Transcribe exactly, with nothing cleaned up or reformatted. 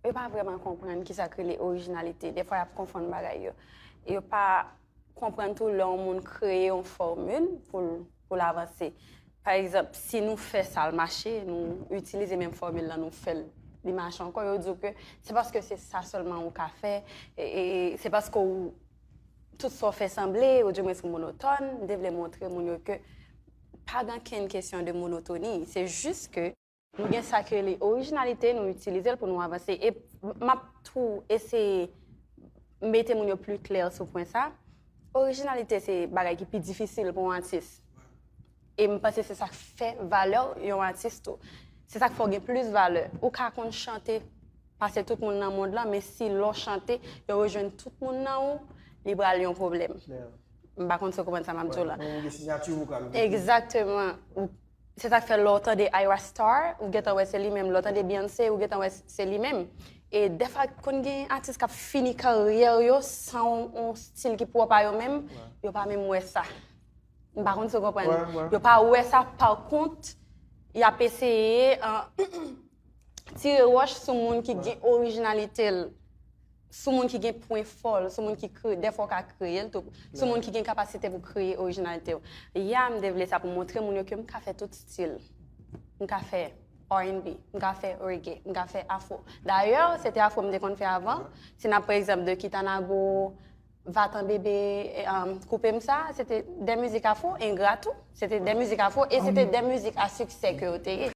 Yo pa vrèman konprann kisa k rele orijinalite. Dèfwa, y ap konfonn bagay yo. Yo pa konprann tou lè yon moun kreye yon fòmil pou l, pou l avanse. Pa egzanp, si nou fè sa l mache, nou itilize menm fòmil lan, nou fè l, li mache ankò, yo di w ke se paske se sa sèlman ou ka fè, e, e, e se paske ou, tout sa w fè sanble, ou dimwens ou monotòn. M te vle montre moun yo ke pa gen kenn kesyon de monotoni. Se jis ke nou gen sa k rele orijinalite, nou itilize l pou nou avanse. E m ap tou eseye mete moun yo pli klè sou pwen sa. Orijinalite se bagay ki pi difisil pou yon atis. E m panse se sa k fè valè yon atis tou. Se sa k fè w gen plis valè. Ou ka konn chante pase tout moun nan mond lan, men si lè w chante, yo rejwenn tout moun nan ou, li pral yon pwoblèm. M pa konn si w konprann sa m ap di w la. Egzakteman. Se sa k fè lè w tande Ayra Starr, ou gentan wè se li menm. Lè w tande Beyoncé, ou gentan wè se li menm. E dèfwa, konn gen atis k ap fini karyè yo san yon, yon stil ki pwòp a yo menm, yo pa menm wè sa. M pa konn si w konprann. Yo pa wè sa, pa kont, y ap eseye, uh, tire wòch sou moun ki gen orijinalite l, sou moun ki gen pwen fò l, sou moun ki kreye, dèfwa w ka kreye l tou, sou moun ki gen kapasite pou kreye orijinalite w. Ya, m te vle sa pou montre moun yo ke m ka fè tout stil. M ka fè R and B, m ka fè reggae, m ka fè afro. Dayè, se te afro m te konn fè avan. Si n ap pran egzanp de Kitanago, Vatan Bebe, e, um, Koupe M Sa, se te de mizik afro, Engra tou, se te de mizik afro, e se te de mizik a siksè ke yo te ye.